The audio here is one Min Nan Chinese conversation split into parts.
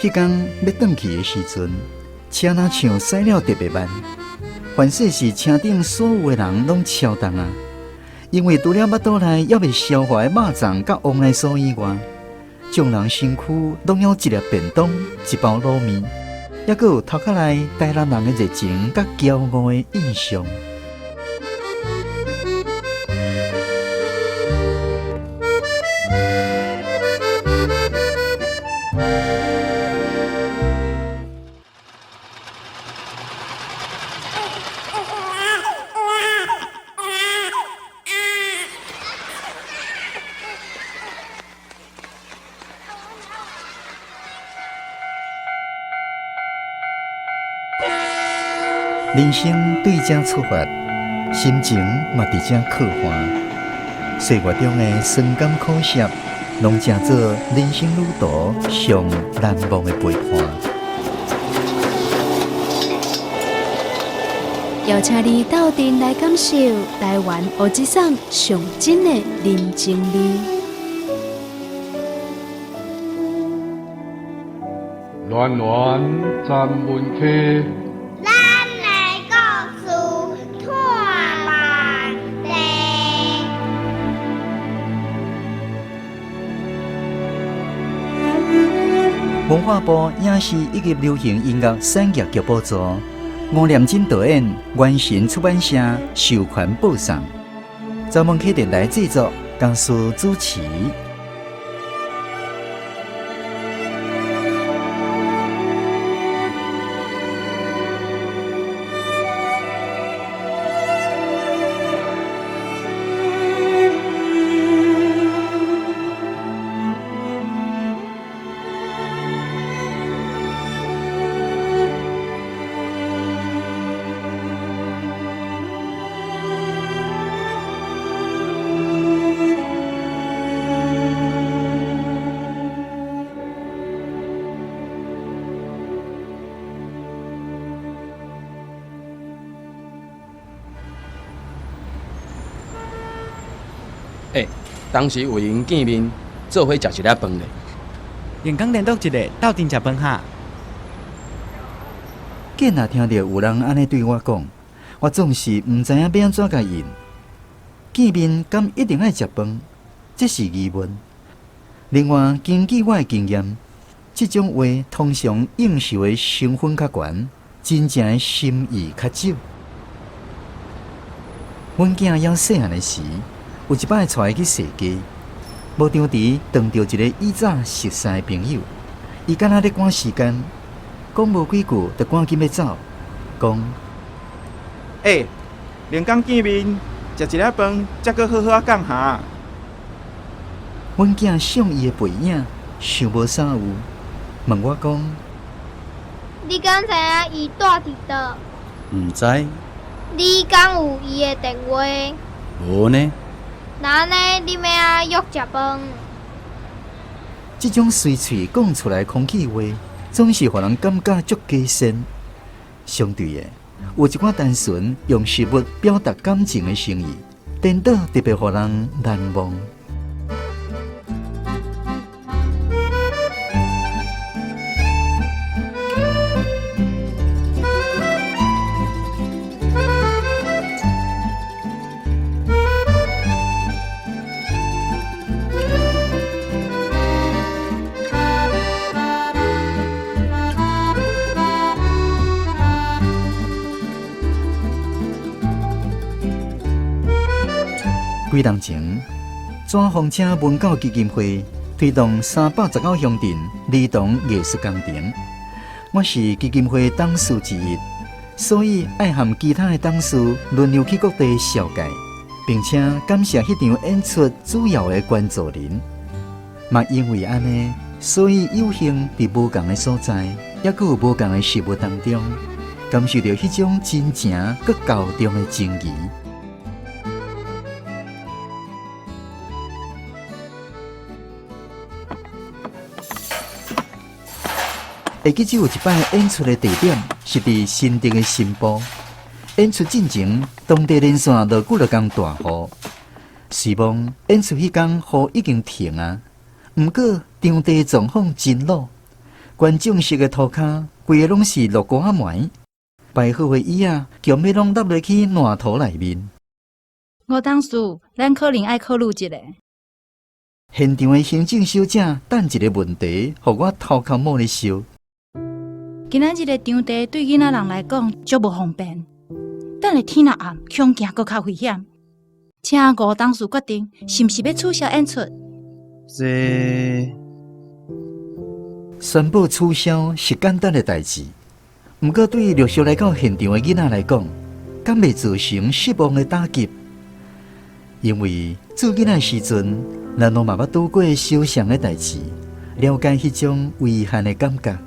彼工欲轉去的時陣，車若像駛了特別慢，凡勢是車頂所有的人攏超重啊！因為除了腹肚內猶未消化的肉粽佮旺來酥以外，眾人身軀攏有一粒便當、一包滷麵，猶閣有頭殼內台南人的熱情佮驕傲的印象。人生對這出發，心情嘛佇這刻畫。歲月中的酸甘苦澀，攏成做人生旅途上難忘的陪伴。邀請你鬥陣來感受台灣烏之桑上真的人情味。暖暖站文溪。咱的故事托万地。文化部影視以及流行音樂產業局補助，吳念真導演，元神出版社授權播送，曾文溪電台製作，江蘇主持。欸，當時有閒見面，做伙食一粒飯咧。連工聯絡一下，鬥陣食飯哈。見若聽著有人按呢對我講，我總是毋知影欲按怎共應。見面敢一定愛食飯？這是疑問。另外，根據我的經驗，這種話通常應酬的成分較懸，真正的心意較少。阮囝猶細漢的時，有一擺帶伊去踅街，無當佇撞著一個以早熟似的朋友，伊敢若咧趕時間，講無幾句就趕緊欲走，講：欸，連工見面，食一粒飯，才閣好好仔講哈。阮囝向伊的背影，想無啥有，問我講：你敢知影伊蹛佇佗？毋知。你敢有伊的電話？無呢。那按呢，你欲按約食飯？這種隨喙講出來空氣話，總是予人感覺足假仙。相對的，有一寡單純用食物表達感情的心意，顛倒特別予人難忘。幾冬前，紙風車文教基金會推動319鄉鎮兒童藝術工程，我是基金會董事之一，所以愛和其他的董事輪流去各地紹介，並且感謝彼場演出主要的捐助人。嘛因為按呢，所以有幸佇無仝的所在，猶閣有無仝的食物當中，感受著彼種真情閣厚重的情誼。會記只有一擺演出的地點是佇新竹的新埔。演出進前，當地連續落幾落工大雨。雖罔演出彼工雨已經停啊，毋過場地狀況真滷，觀眾席的塗跤，規个攏是落鍋仔糜，擺好的椅仔，強欲攏落落去爛塗內面。吳董事，咱可能愛考慮一下。現場的行政小姐等一個問題，予我頭殼毛咧燒。今仔日的場地對囡仔人來講足無方便，等下天若暗，恐驚閣較危險。請吳董事決定，是毋是欲取消演出？這宣布取消是簡單的代誌，毋過對陸續來到現場的囡仔來講，敢袂造成失望的打擊？因為做囡仔時陣，咱攏嘛捌拄過相像的代誌，了解彼種遺憾的感覺。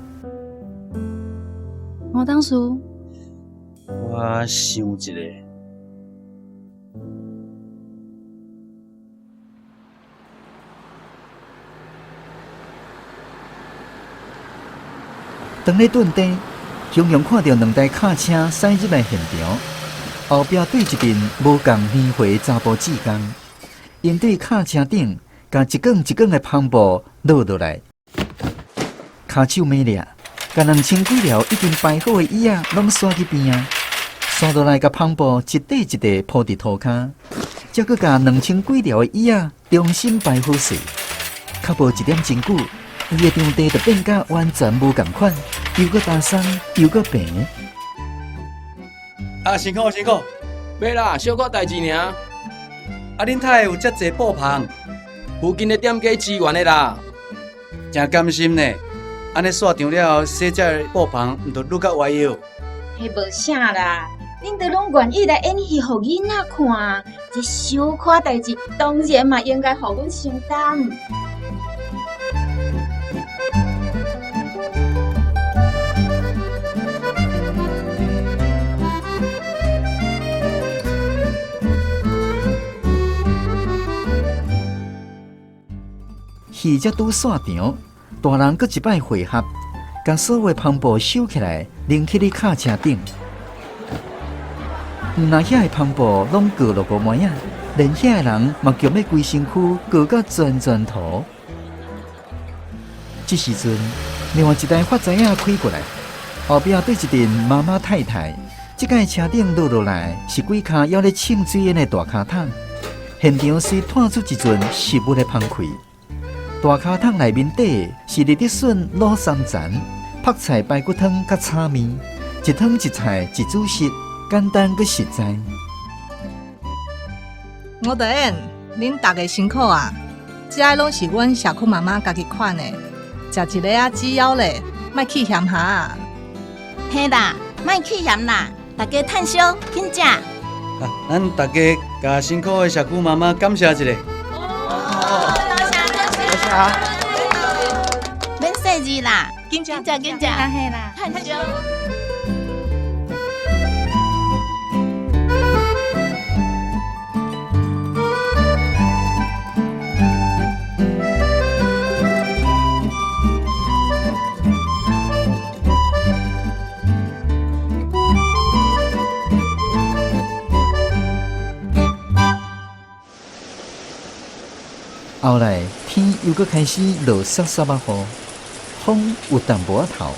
吳董事，我想一下。當咧頓地，雄雄看著兩台卡車駛入來現場，後壁對一陣無仝年歲查埔志工，𪜶對卡車頂共一卷一卷的帆布落落來，跤手猛掠，共2000幾條已經擺好的椅仔攏徙去邊仔，徙落來共帆布一塊一塊鋪佇塗跤，才閣共2000幾條的椅仔重新擺好勢，較無一點鐘久，伊的場地就變甲完全無仝款，又閣焦鬆，又閣平。啊，辛苦辛苦，袂啦，小可代誌爾。啊，恁哪會有遮濟布棚？附近的店家支援的啦。真甘心呢。按呢散場了後，洗這个布棚，毋就愈較歪腰？彼無啥啦，恁都攏願意來演戲予囡仔看，這小可代誌當然嘛應該予阮承擔。戲才拄散場，大人閣一擺匯合，共所有帆布收起來，拎去你卡車頂。毋若遐个帆布攏過落個糜仔，連遐个人嘛強欲規身軀過甲全全塗。這時陣，另外一台發財仔開過來，後壁對一陣媽媽太太，這擺車頂落落來是幾跤猶咧衝水煙的大跤桶，現場隨湠出一陣食物的芳氣。大跤桶內面底是立得筍滷三層、泡菜排骨湯佮炒麵，一湯一菜一主食，簡單閣實在。吳導演，恁逐家辛苦啊！這个攏是阮社區媽媽家己款的，食一个仔止枵咧，莫棄嫌哈。嘿啦，莫棄嫌啦，大家趁燒緊食。啊，咱逐家共辛苦的社區媽媽感謝一下。多謝多謝。免細膩啦，緊食緊食，嘿啦，趁燒。後來天又閣開始落潲潲仔雨，風有淡薄仔透。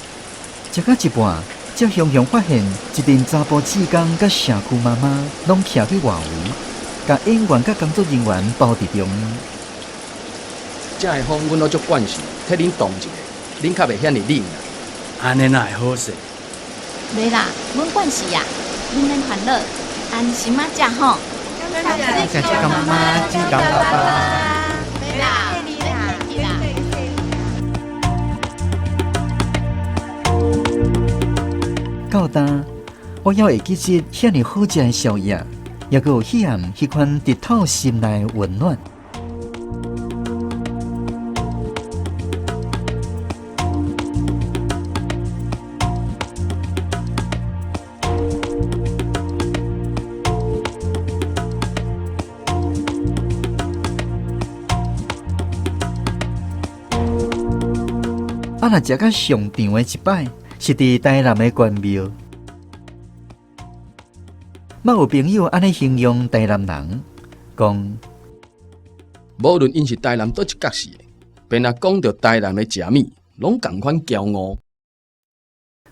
食到一半，才雄雄發現一陣查埔志工佮社區媽媽攏徛去外圍，共演員佮工作人員包佇中央。這个風阮攏足慣勢，替恁擋一下，恁較袂遐爾冷啦。按呢哪會好勢？袂啦，阮慣勢啊，恁免煩惱，安心仔食吼。謝謝志剛媽媽，志剛爸爸。到今，我猶會記得遐爾好食的宵夜，猶閣有彼暗彼款直透心內的溫暖。啊，若食甲上長的一擺，是佇台南的關廟。捌有朋友按呢形容台南人，講無論𪜶是台南佗一角市的，便若講著台南的食物，攏仝款驕傲。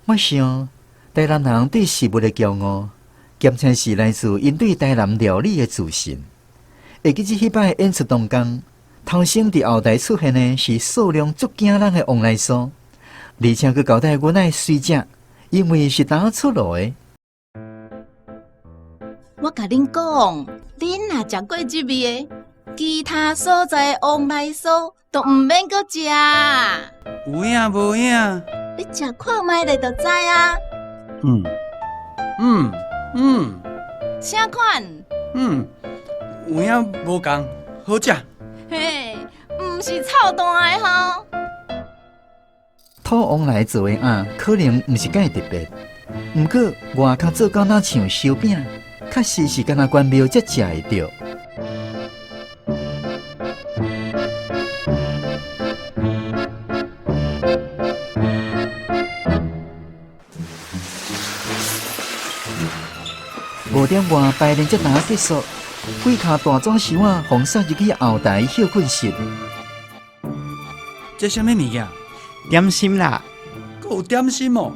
我想，台南人對食物的驕傲，兼且是來自𪜶對台南料理的自信。會記得彼擺演出當工，頭先佇後台出現的是數量足驚人的黃梨酥，而且閣交代阮愛隨食，因為是剛出爐的。我共恁講，恁若食過這味的，其他所在的黃梨酥都毋免閣食。有影無影？你食看覓咧就知啊。啥款？嗯，有影無仝，好食。嘿，毋是臭蛋的吼。土黃梨做的餡可能毋是蓋特別，毋過外殼做到若像燒餅，確實是敢若關廟才食會著。5點外排練才剛結束，幾跤大紙箱仔予送入去後台歇睏室。這啥物物件？點心啦。閣有點心哦？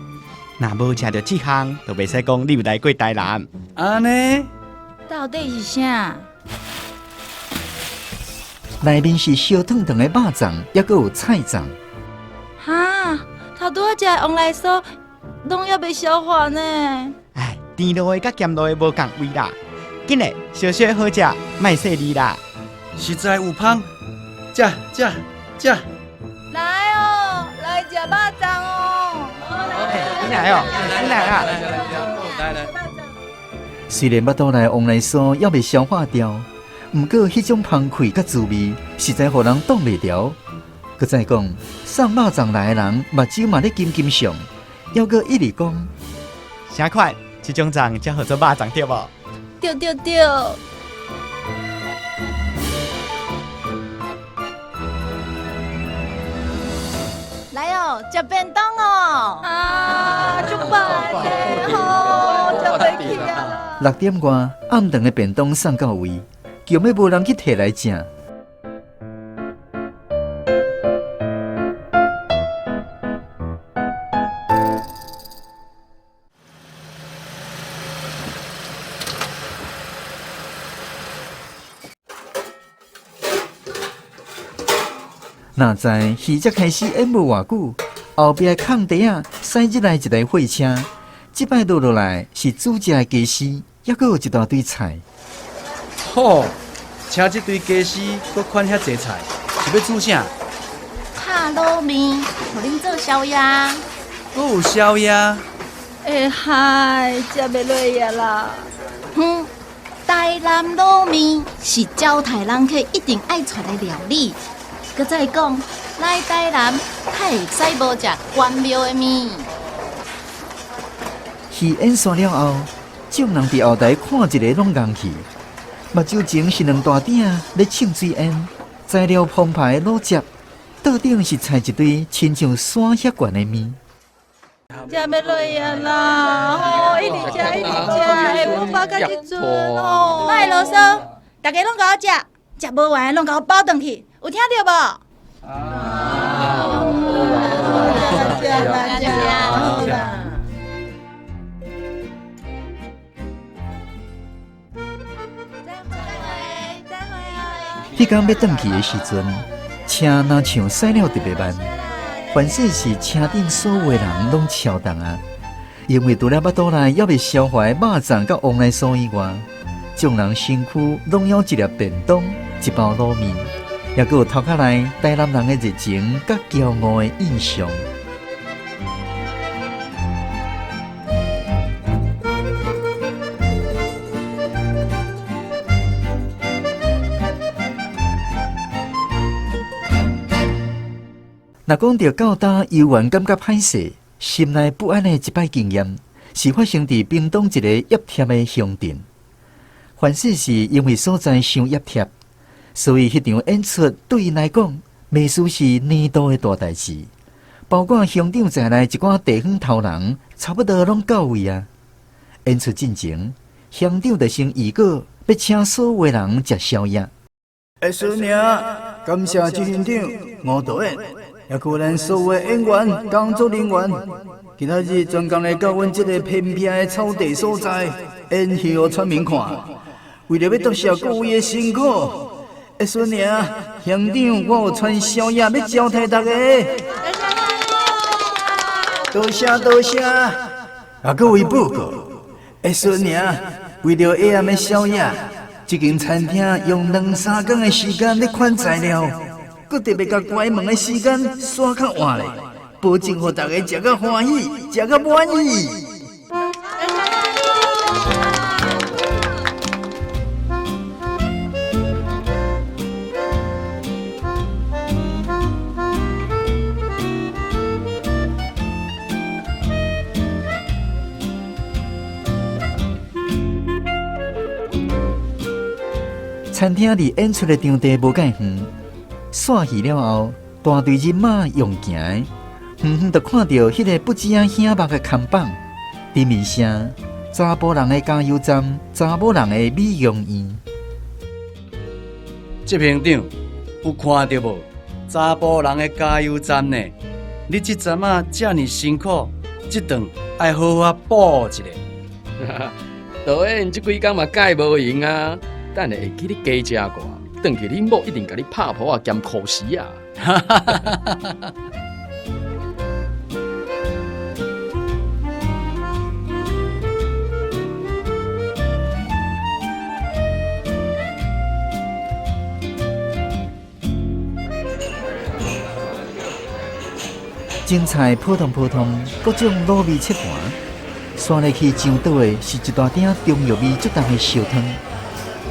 若無食著這項，就袂使講你有來過台南。按呢？到底是啥？內面是燒燙燙的肉粽，猶閣有菜粽。哈，頭拄仔食的黃梨酥，攏猶袂消化呢。唉，甜露的佮鹹露的無仝味啦。緊來，小小好食，莫細膩啦。實在有芳，食食食。來哦，來食肉粽哦。你來哦，你來啊！來來。雖然腹肚內黃梨酥猶未消化掉，毋過彼種芳氣佮滋味，實在予人擋袂牢。閣再講，送肉粽來的人，目睭嘛咧金金上，猶閣一直講。啥款？這種粽才號做肉粽對無？對對對。來哦，食便當哦！啊，足飽的吼，食袂起啊！6點外，暗頓的便當送到位，叫欲無人去提來食。哪知戲才開始演無偌久，後壁的空地仔駛入來一台貨車，這擺落落來是煮食的家私，猶閣有一大堆菜。吼，車這堆家私，閣款遐濟菜，是欲煮啥？拍滷麵，予恁做宵夜。閣有宵夜？會害，食袂落啊啦！哼，台南滷麵是招待人客一定愛帶的料理。閣再講，來台南，較會使無食關廟的麵。戲演煞了後，眾人佇後台看一个攏戇去，目睭前是兩大鼎咧衝水煙，材料澎湃的滷汁，桌頂是菜一堆親像山遐懸的麵。食欲落啊啦！吼，一直食一直食，會無飽到這陣哦。莫囉嗦，逐家攏共我食，食無完的攏共我包轉去，有聽著無？啊！食啦食啦！彼工欲轉去的時陣，車若像駛了特別慢，凡勢是車頂所有的人攏超重啊！因為除了腹肚內猶未消化的肉粽佮黃梨酥以外，眾人身軀攏有一粒便當、一包滷麵，猶閣有頭殼內台南人的熱情佮驕傲的印象。若講著到今猶原感覺歹勢、心內不安的一擺經驗，是發生佇屏東一个葉貼的鄉鎮。凡勢是因為所在傷葉貼，所以彼場演出對𪜶來講，袂輸是年度的大代誌。包括鄉長在內一寡地方頭人，差不多攏到位啊。演出進前，鄉長就先預告欲請所有的人食宵夜。欸，孫娘，感謝執行長、吳導演。也閣有咱所有的演員、工作人員，今仔日專工來到阮這个偏僻的草地所在演戲予村民看。為著欲答謝各位的辛苦，會孫娘鄉長，我有傳宵夜欲招待大家。多謝多謝，啊，各位報告，會孫娘為著下暗的宵夜，這間餐廳用兩三工的時間咧款材料，閣特別共關門的時間煞較晚咧，保證予大家食甲歡喜，食甲滿意。餐廳離演出的場地無蓋遠，散戲了後，大隊人馬用行的，遠遠就看著彼个不止仔顯目的看板，頂面寫查埔人的加油站，查某人的美容院。執行長有看著無？查埔人的加油站呢？你這陣仔遮爾辛苦，這頓愛好好補一下。導演這幾工嘛蓋無閒啊。等下會記你加食過，轉去恁某一定共你拍噗仔兼箍匙啊！精菜普通普通，各種滷味切盤，刷落去上桌的是一大鼎中藥味足重的燒湯。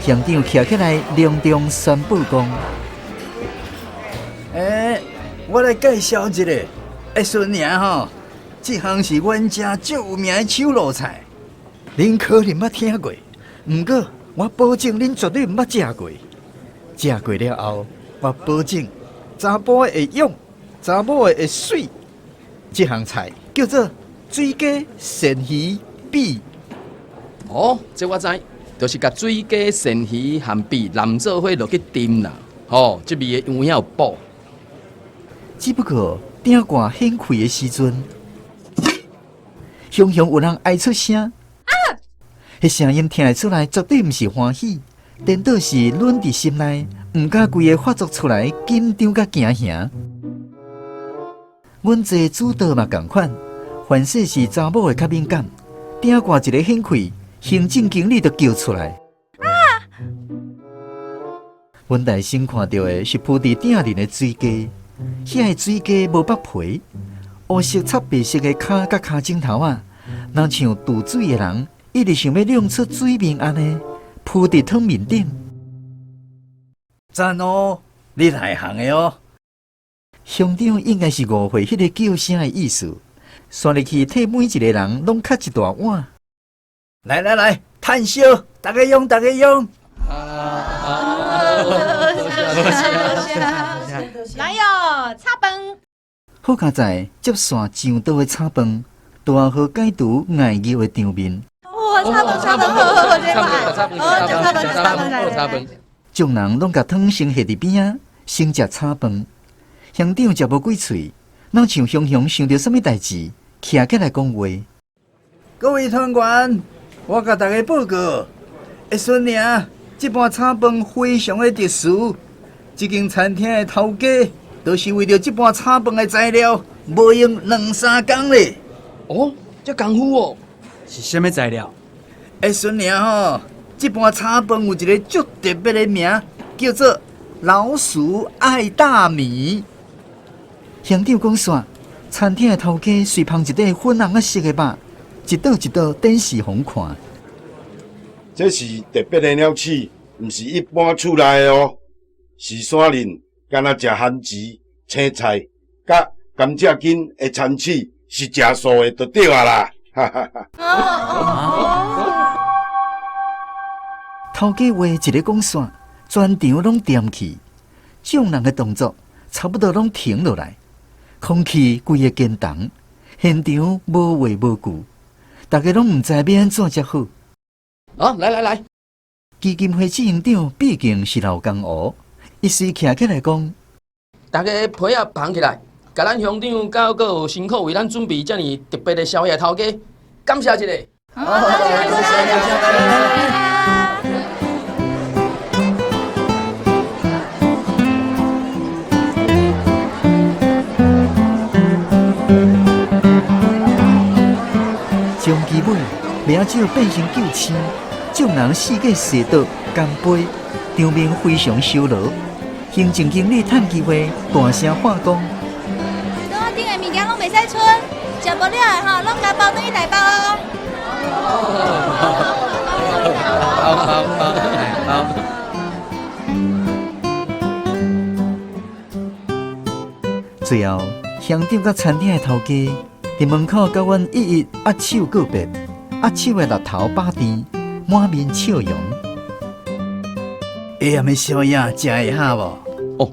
鄉長徛起來，隆重宣布講：欸，我來介紹一下，欸，孫娘吼，這項是阮遮足有名的手路菜，恁可能捌聽過，毋過我保證恁絕對毋捌食過。食過了後，我保證查埔的會勇，查某的會媠。這項菜叫做水雞鱔魚鱉。哦，這我知。就是共水雞、鱔魚和鱉淋做伙落去炖啦，吼，這味的有影有補。只不過鼎蓋掀開的時陣，雄雄有人哀出聲，彼聲音聽會出來，絕對毋是歡喜，顛倒是忍佇心內，毋敢規个發作出來，緊張佮驚嚇。阮坐主桌嘛仝款，凡勢是查某的較敏感，鼎蓋一个掀開。行政經理就叫出來。啊！阮大先看著的是鋪佇鼎裡的水雞，遐个水雞無剝皮，烏色插白色的跤佮跤指頭仔，若像渡水的人，一直想欲亮出水面按呢，鋪佇湯面頂。讚哦，你內行的哦。鄉長應該是誤會彼个叫聲的意思，煞入去替每一个人攏押一大碗。來來來，炭燒，大家用，大家用。來喲，炒飯。好佳哉，接線上桌的炒飯，拄好解除礙熱的場面。哇，炒飯，炒飯，好好好，這個炒飯，炒飯，炒飯，炒飯。眾人攏共湯先下佇邊仔，先食炒飯。鄉長食無幾喙，若像雄雄想著啥物代誌，徛起來講話。各位團員。我共大家報告，會孫娘，這盤炒飯非常的特殊。這間餐廳的頭家，就是為著這盤炒飯的材料，無閒兩三工咧。哦，這功夫哦，是啥物材料？會孫娘吼，這盤炒飯有一个足特別的名，叫做老鼠愛大米。鄉長講煞，餐廳的頭家隨捧一塊粉紅仔色的肉。一桌一桌展示予阮看。這是特別的鳥鼠，毋是一般厝內的哦，是山林敢若食番薯、青菜、佮甘蔗根的蚕鼠，是食素的就對啊啦！哈哈哈。頭家話一个講煞，全場攏恬去，眾人的動作差不多攏停落來，空氣規个堅凍，現場無話無句。大家攏毋知欲按怎才好。啊，來來來，基金會執行長畢竟是老江湖，伊隨徛起來講：大家皮仔捧起來，共咱鄉長佮閣有辛苦為咱準備遮爾特別的宵夜頭家，感謝一下。長期尾，名酒變成救星，眾人四界踅倒乾杯，場面非常燒熱。行政經理趁機會大聲喊講：桌仔頂的物件攏袂使賰，食無了的吼，攏共包轉去台北哦。包包包，包。最後，鄉長佮餐廳的頭家佇門口佮阮一一握手告別，握手的力頭飽甜，滿面笑容。下暗的宵夜食會哈無？哦，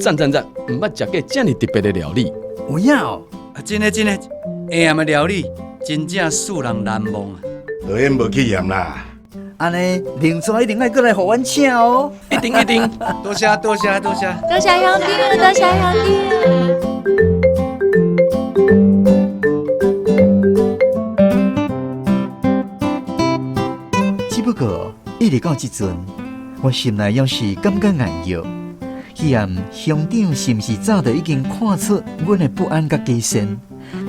讚讚讚！毋捌食過遮爾特別的料理。有影哦！啊，真的真的，下暗的料理真正使人難忘啊！導演無去嫌啦。按呢，明早一定愛閣來予阮請哦！一定一定，多謝多謝多謝，多謝鄉長，多謝鄉長。只不過一直到這陣，我心內猶是感覺硬熱。彼暗鄉長是毋是早就已經看出阮的不安佮假善，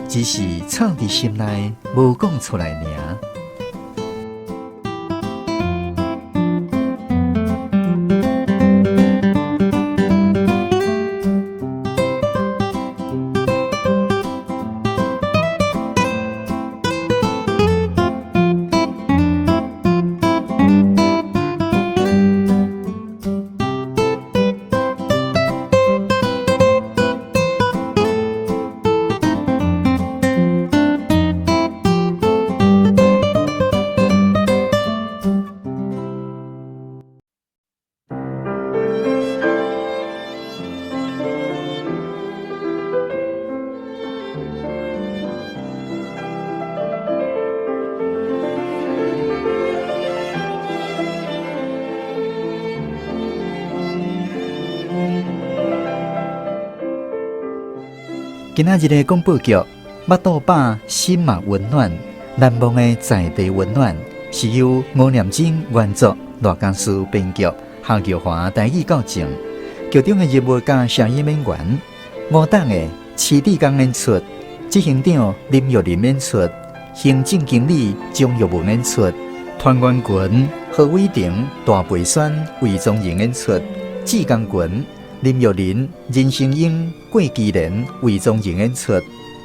只是藏佇心內無講出來爾。今仔日的廣播劇《腹肚飽，心嘛溫暖》，難忘的在地溫暖，是由吳念真原作，賴家書編劇，夏玉華台語教正。劇中的人物佮聲音演員，吳董的徐志剛演出，執行長林玉玲演出，行政經理張玉文演出，團員群何偉霆、大培宣、魏宗仁演出，志工群林玉玲、任成英、郭基蓮、魏宗仁演出，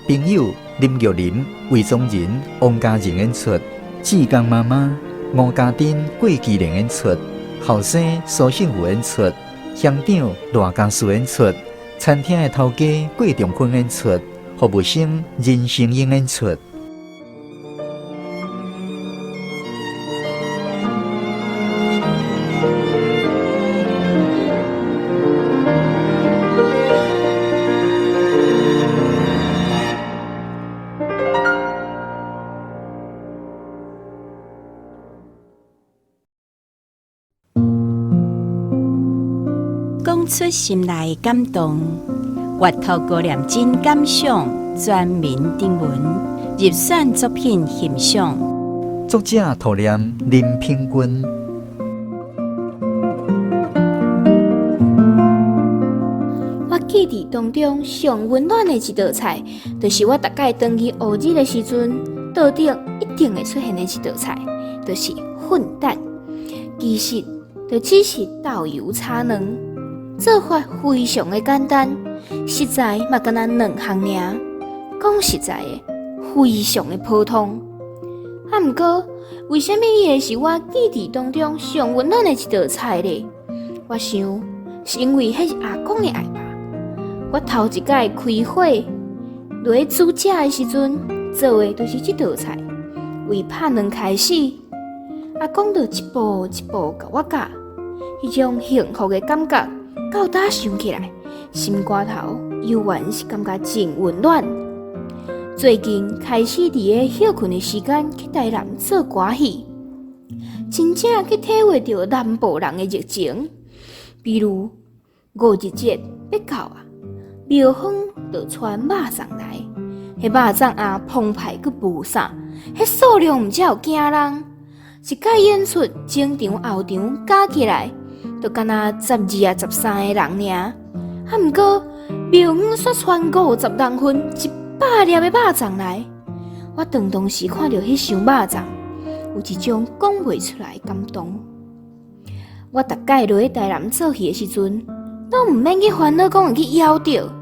朋友林玉玲、魏宗仁、王家仁演出，志工媽媽吳家珍、郭基蓮演出，後生蘇勝武演出，鄉長賴家樹演出，餐廳的頭家郭仲坤演出，服務生任成英演出。講出心內感動，閱讀高念真感想，全民徵文入選作品欣賞。作者塗念林品君。我記憶當中上溫暖的一道菜，就是我逐擺轉去烏日的時陣，桌頂一定會出現的一道菜，就是混蛋。其實，就只是豆油炒卵。做法非常的簡單，食材嘛敢若兩項爾。講實在的，非常的普通。啊，毋過為啥物伊會是我記憶當中上溫暖的一道菜呢？我想是因為彼是阿公的愛吧。我頭一擺開火落去煮食的時陣，做的就是這道菜。為拍卵開始，阿公就一步一步共我教，彼種幸福的感覺。到今想起來，心肝頭猶原是感覺真溫暖。最近開始佇咧歇睏的時間去台南做歌戲，真正去體會著南部人的熱情。比如五日節欲到啊，廟方就就傳肉粽來。彼肉粽仔澎湃閣無啥，彼數量毋才有驚人。一擺演出，前場後場加起來，就敢若12啊13個人爾。啊，毋過廟園煞傳50人份100粒的肉粽來。我當當時看著彼箱肉粽，有一種講袂出來的感動。我逐擺落去台南做戲的時陣，攏毋免去煩惱講會去枵著，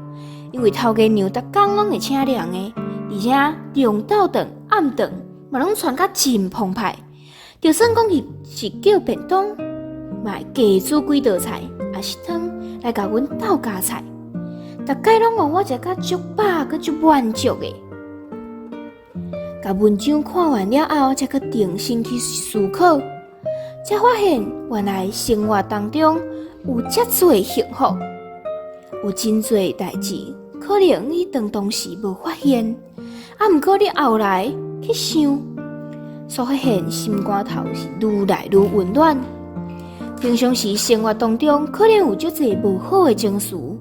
因為頭家娘逐工攏會請涼的，而且中晝頓、暗頓嘛攏傳甲真澎湃。就算講伊是叫便當，嘛會加煮幾道菜，抑是湯來共阮鬥加菜。逐擺攏予我食甲足飽，閣足滿足的。共文章看完了後，才閣重新去思考，才發現原來生活當中有遮濟幸福，有真濟代誌，可能你當當時無發現，啊，毋過你後來去想，煞發現心肝頭是愈來愈溫暖。平常時生活當中可能有足濟無好的情緒，予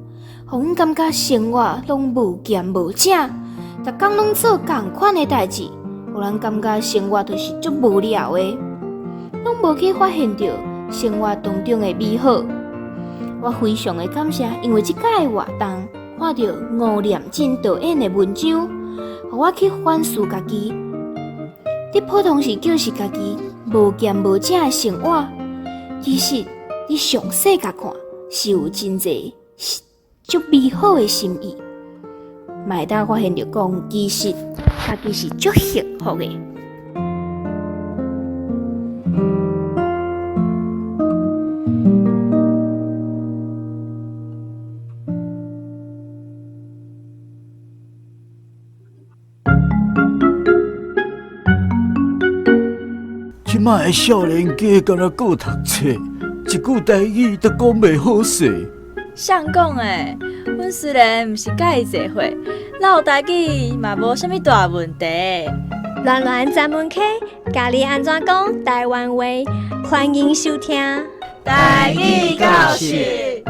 阮感覺生活攏無鹹無正。逐工攏做仝款的代誌，予人感覺生活就是足無聊的，攏無去發現著生活當中的美好。我非常的感謝，因為這擺的活動，看著吳念真導演的文章，予我去反思家己。佇普通時就是家己無鹹無正的生活，其實你詳細共看，是有真濟足美好的心意。嘛會當發現著講，其實家己是足幸福的。這擺的少年家敢若閣讀冊，一句台語都講袂好勢。誰講的？阮雖然毋是佮伊濟歲，嘮台語嘛無啥物大問題。戀戀專門客教你按怎講台灣話，歡迎收聽台語教室。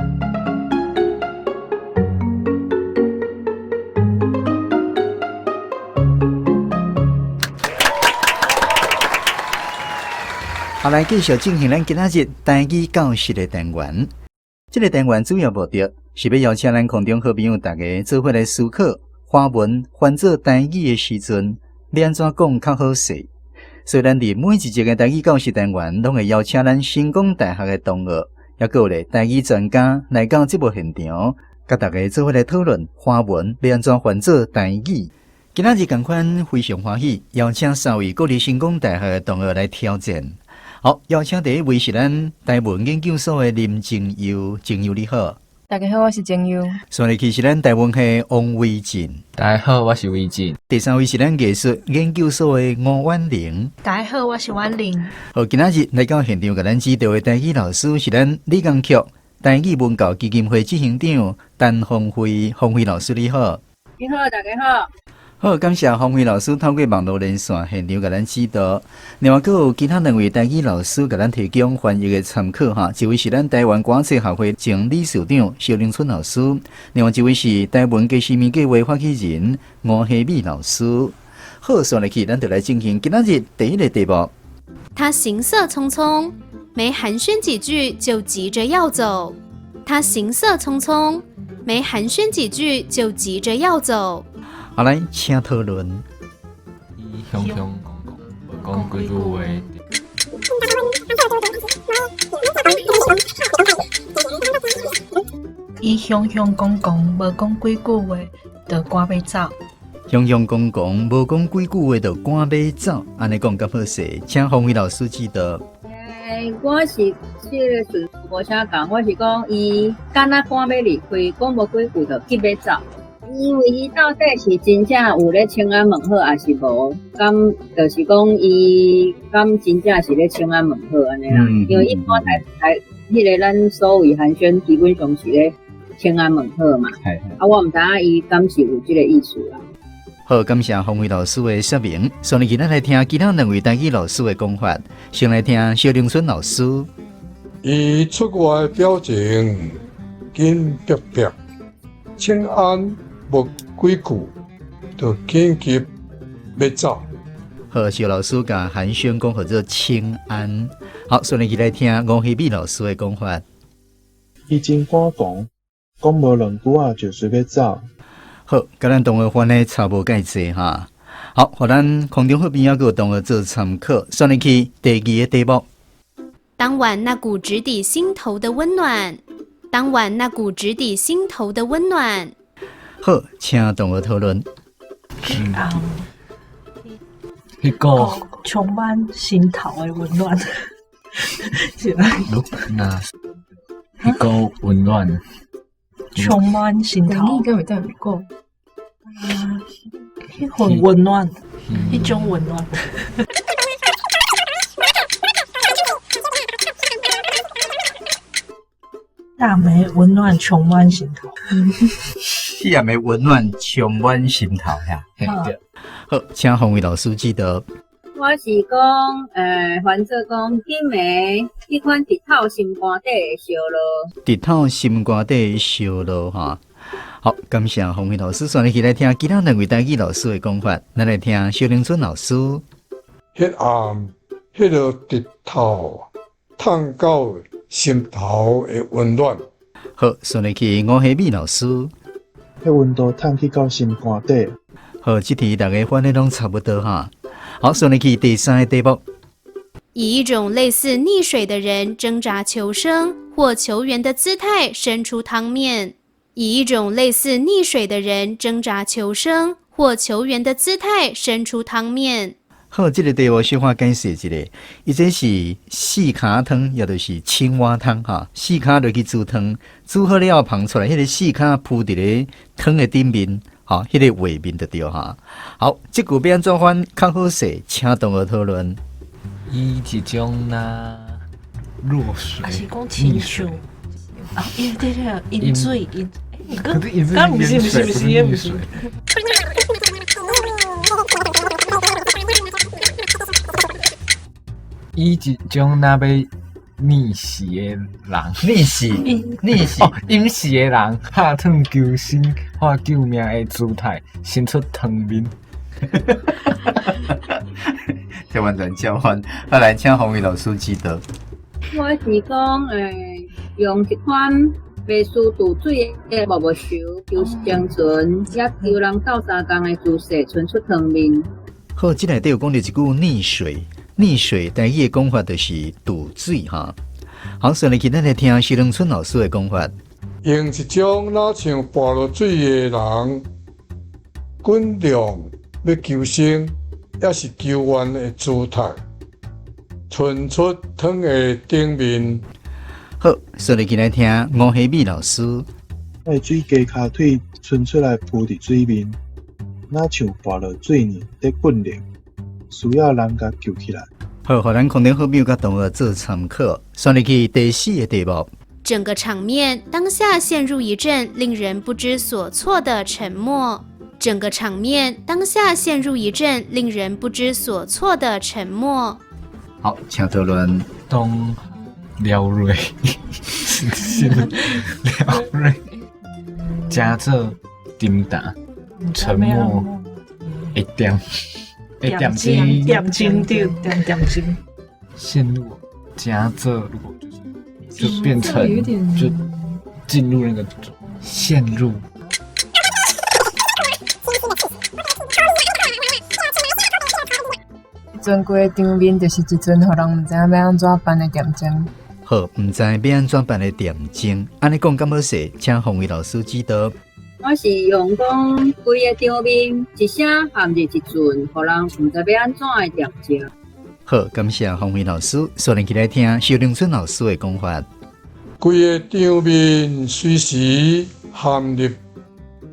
好，來繼續進行咱今仔日台語教室的單元。這個單元主要目的是欲邀請咱空中好朋友大家做伙來思考，華文翻做台語的時陣，欲按怎講較好勢。所以咱佇每一集的台語教室單元，攏會邀請咱成功大學的同學，抑閣有咧台語專家來到節目現場，佮大家做伙來討論華文欲按怎翻做台語。今仔日仝款非常歡喜，邀請三位國立成功大學的同學來挑戰。好，邀請第一位是咱台文研究所的林靜悠，靜悠你好。大家好，我是靜悠。紲落去是咱台文系王維進。大家好，我是維進。第三位是咱藝術研究所的吳婉玲。大家好，我是婉玲。好，今仔日來到現場共咱指導的台語老師是咱理工局台語文教基金會執行長陳芳惠，芳惠老師你好。你好，大家好。好，感謝芳惠老師透過網路連線現場共咱指導。另外，閣有其他兩位台語老師共咱提供翻譯的參考哈。一位是咱台灣歌仔戲學會前理事長蕭玲春老師，另外一位是台灣家私物計畫發起人吳希美老師。好，紲落去，咱就來進行今仔日第一个題目。他行色匆匆，沒寒暄幾句就急著要走。他行色匆匆，沒寒暄幾句就急著要走。好，來，請討論。伊雄雄講講，無講幾句話。伊雄雄講講，無講幾句話，就趕欲走。雄雄講講，無講幾句話，就趕欲走。按呢講敢好勢？請芳惠老師指導。我是這个順序無啥仝，我是講伊敢若趕欲離開，講無幾句就急欲走。因為伊到底是真正有咧請安問好，抑是無？敢就是講伊敢真正是咧請安問好按呢啦？因為一般台台彼个咱所謂寒暄，基本上是咧請安問好嘛。啊，我毋知影伊敢是有這个意思啦。好，感謝芳惠老師的說明。紲落去，咱來聽其他兩位台語老師的講法。先來聽蕭玲春老師。伊出外的表情緊迫迫，請安。無幾句，就緊急欲走。好，邵老師共寒暄講號做請安。好，順利起來聽吳希美老師的講法。伊真趕講，講無兩句仔就隨欲走。好，佮咱同學翻的差無蓋濟哈。好，予咱空中好朋友閣有同學做參考，順利去第二个題目。當晚那股直抵心頭的溫暖，當晚那股直抵心頭的溫暖。好，請同學討論。彼個充滿心頭的溫暖，是啊。那彼個溫暖，充滿心頭。你敢會當講？彼份溫暖，彼種溫暖。暗暝溫暖充滿心頭。彼暗暝溫暖充滿心頭呀。好，請洪偉老師指導。我是講，翻做講，彼暝彼款直透心肝底的燒烙。直透心肝底的燒烙哈。好，感謝洪偉老師，煞來聽其他兩位台語老師的講法。咱來聽蕭玲春老師。彼暗，彼个直透燙到心頭的溫暖。好，煞來去吳希美老師。彼溫度燙去到心肝底。好，這題大家翻的攏差不多哈。好，煞來去第三个題目。以一種類似溺水的人掙扎求生或求援的姿態伸出湯麵。以一種類似溺水的人掙扎求生或求援的姿態伸出湯麵。好，這個題目小可解釋一下，伊這是四跤湯，也就是青蛙湯哈。四跤落去煮湯，煮好了後捧出來，彼個四跤鋪佇咧湯的頂面，哈，彼個畫面就對哈。好，這句欲按怎翻較好勢，請同學討論。以一種若落水，還是講親像啊？對對對，飲水飲，剛毋是毋是毋是，也毋是。以一種若欲溺死的人，溺死，溺死，哦，淹死的人，拍湯求生或救命的姿態，伸出湯麵。這完全交換，好來，請洪偉老師指導。我是講，用一款袂輸渡水的木木球求生存，也求人鬥相共的姿勢，伸出湯麵。好，這內底有講著一句溺水。溺水，台語的講法就是渡水哈。好，所以今咱來聽徐良春老師的講法。用一種若像跋落水的人，滾動欲求生，抑是求援的姿態，伸出湯的頂面。好，所以今來聽吳希美老師。那水雞跤腿伸出來浮佇水面，若像跋落水呢，佇滾動。需要人共救起來。好，予咱空中好朋友佮同學做參考。煞入去第四个題目。整個場面當下陷入一陣令人不知所措的沉默。整個場面當下陷入一陣令人不知所措的沉默。好，請討論。當廖瑞，是廖瑞，加做叮當，沉默一點。點睛，點睛，對，點點睛。陷入加這，如果就是就變成就進入那個陷入。陣規个場面就是一陣予人毋知影欲按怎辦的點鐘。好，毋知欲按怎辦的點鐘，按呢講敢好勢，請洪偉老師指導。我是用講規个場面一聲陷入一陣，予人毋知欲按怎的點鐘。好，感謝洪偉老師，煞來起來聽蕭玲春老師的講法。規个場面隨時陷入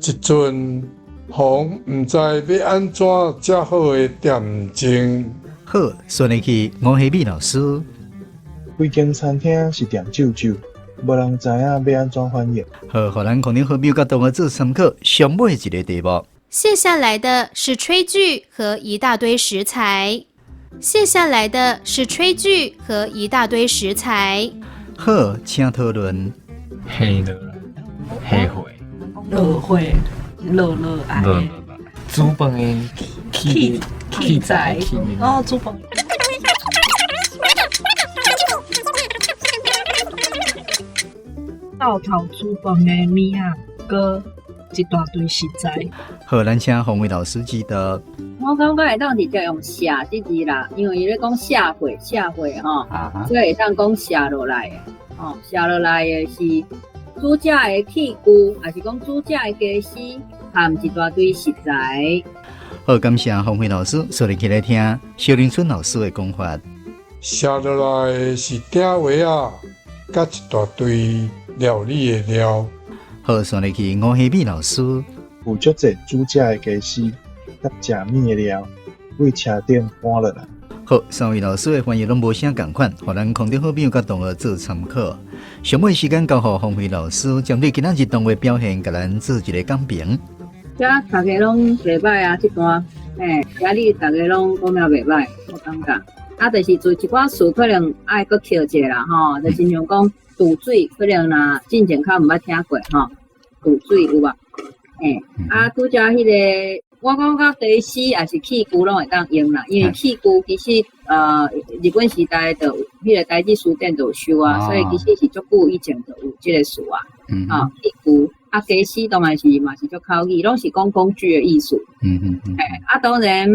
一陣，予人毋知欲按怎才好的點鐘。好，煞來去吳希美老師。規間餐廳是點酒酒。無人知影欲按怎反應。好，予咱空中好朋友佮同學做參考。上尾一个題目。卸下來的是炊具和一大堆食材。卸下來的是炊具和一大堆食材。好，請討論。黑的，黑火，落火，落落來。落落來，煮飯的器器材。哦，煮飯。灶頭煮飯的物仔，閣一大堆食材。好，咱請洪偉老師指導。我感覺會當直接用卸這字啦，因為伊咧講卸貨，卸貨吼，所以會當講卸落來的，吼，卸落來的是煮食的器具，抑是講煮食的家私，含一大堆食材。好，感謝洪偉老師，所以來聽蕭林春老師的講法。卸落來的是鼎鍋仔，佮一大堆料理的料。好，煞來去吳希美老師，有足濟煮食的家私，佮食物的料，對車頂搬落來。好，三位老師的翻譯攏無啥仝款，予咱空中好朋友佮同學做參考。上尾時間交予馮輝老師，針對今仔日同學表現，共咱做一個講評。遮大家攏袂䆀啊，這段，今日大家攏講了袂䆀，我感覺。啊，就是做一寡詞可能愛閣捡者啦，吼，就親像講渡水，可能若進前較毋捌聽過吼，渡水有無？啊，拄則彼個。我感覺家私抑是器具攏會當用啦，因為器具其實日本時代就有彼個台語詞典就有收啊，所以其實是足久以前就有這個詞啊。器具啊，家私當然是嘛是足口語，攏是講工具的意思。啊，當然，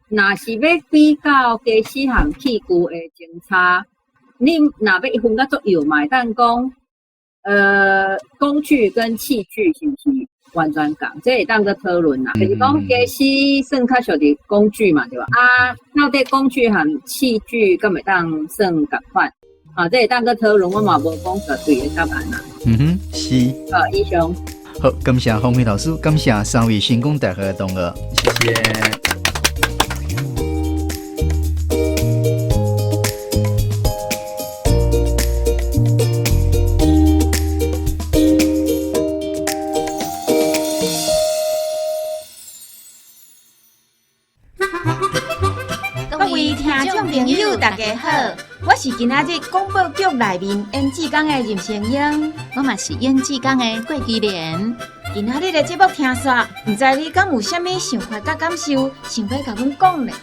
若是欲比較家私和器具的前差，你若欲分甲足幼嘛，會當講，工具跟器具是毋是完全仝？這會當閣討論啦。就是講家私算較屬佇工具嘛，對吧？啊，到底工具和器具敢會當算仝款？啊，這會當閣討論，我嘛無講絕對的答案啦。嗯哼，是。好，以上。好，感謝洪偉老師，感謝三位成功大學的同學，謝謝。朋友，大家好，我是今仔日廣播劇內面演志剛的任成英，我嘛是演志剛的郭基蓮。今仔日的節目聽煞，毋知你敢有啥物想法佮感受，想欲共阮講咧？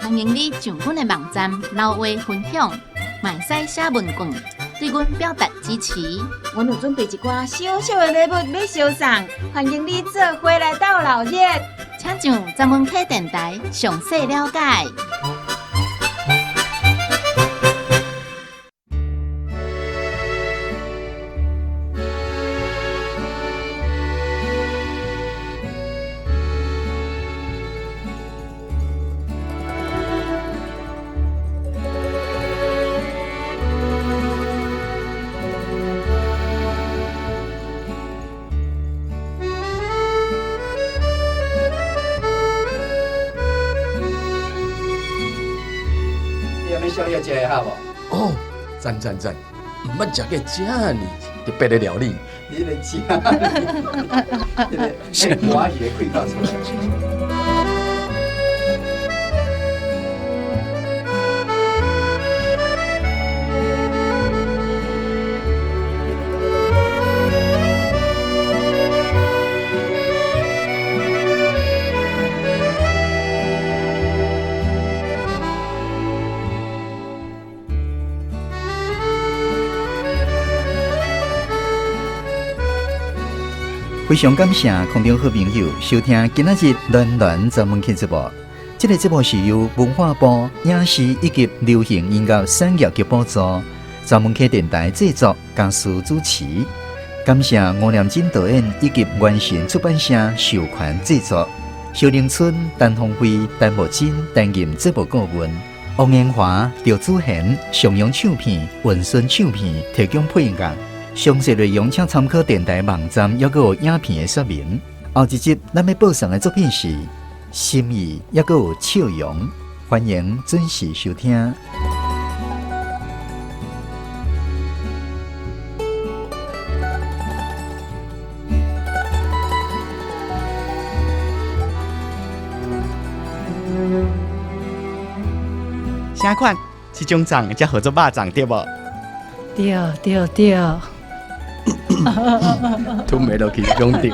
歡迎你上阮的網站留話分享，嘛會使寫文件對阮表達支持。阮有準備一寡小小的禮物欲相送，歡迎你做伙來鬥鬧熱。請上十門溪電台詳細了解。哦，讚讚讚！毋捌食過遮爾特別的料理。你咧食，你咧歡喜的氣口出來。非常感謝空中好朋友收聽今仔日暖暖專門節目。這個節目是由文化部影視以及流行音樂產業局補助，專門客電台製作，嘉書主持。感謝吳念真導演以及原神出版社授權製作。蕭玲春、陳鳳飛、陳木真擔任節目顧問，王延華、趙子賢、上揚唱片、雲孫唱片提供配樂。詳細內容請參考電台網站，抑閣有影片的說明。後一集咱欲播送的作品是《心意》，抑閣有笑容，歡迎準時收聽。啥款？這種粽才號做肉粽對無？對對對。吞袂落去，講對。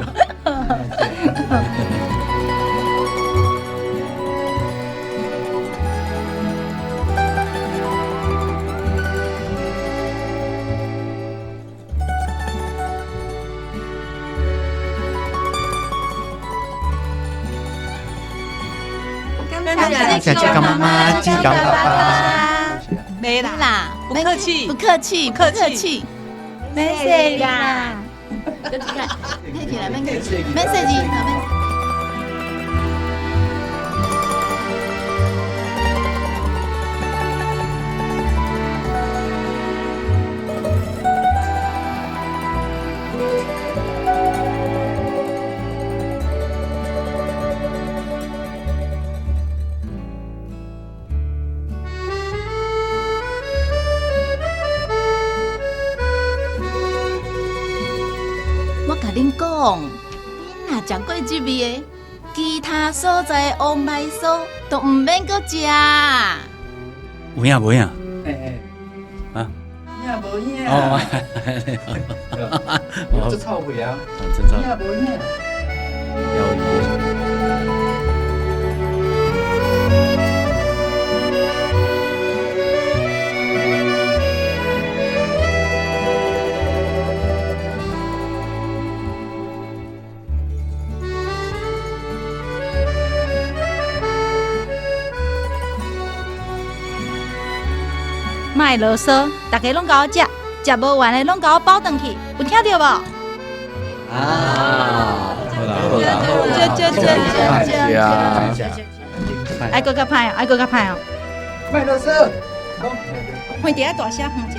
感谢志刚妈妈，志刚爸爸。没啦，不客气，不客气，不客气。没事啦。客气啦，免客气，免客气。我共恁讲，恁若食过这味的，其他所在的乌麦酥都毋免阁食。有影无影？欸欸。啊？影无影？哦。我这臭味啊！真臭。影无影？莫啰嗦，逐家拢共我食，食无完的拢共我包转去，有听著无？啊，好啦好啦，食食食食食，爱阁较歹哦，爱阁较歹哦。莫啰嗦，远伫遐大声哼一下。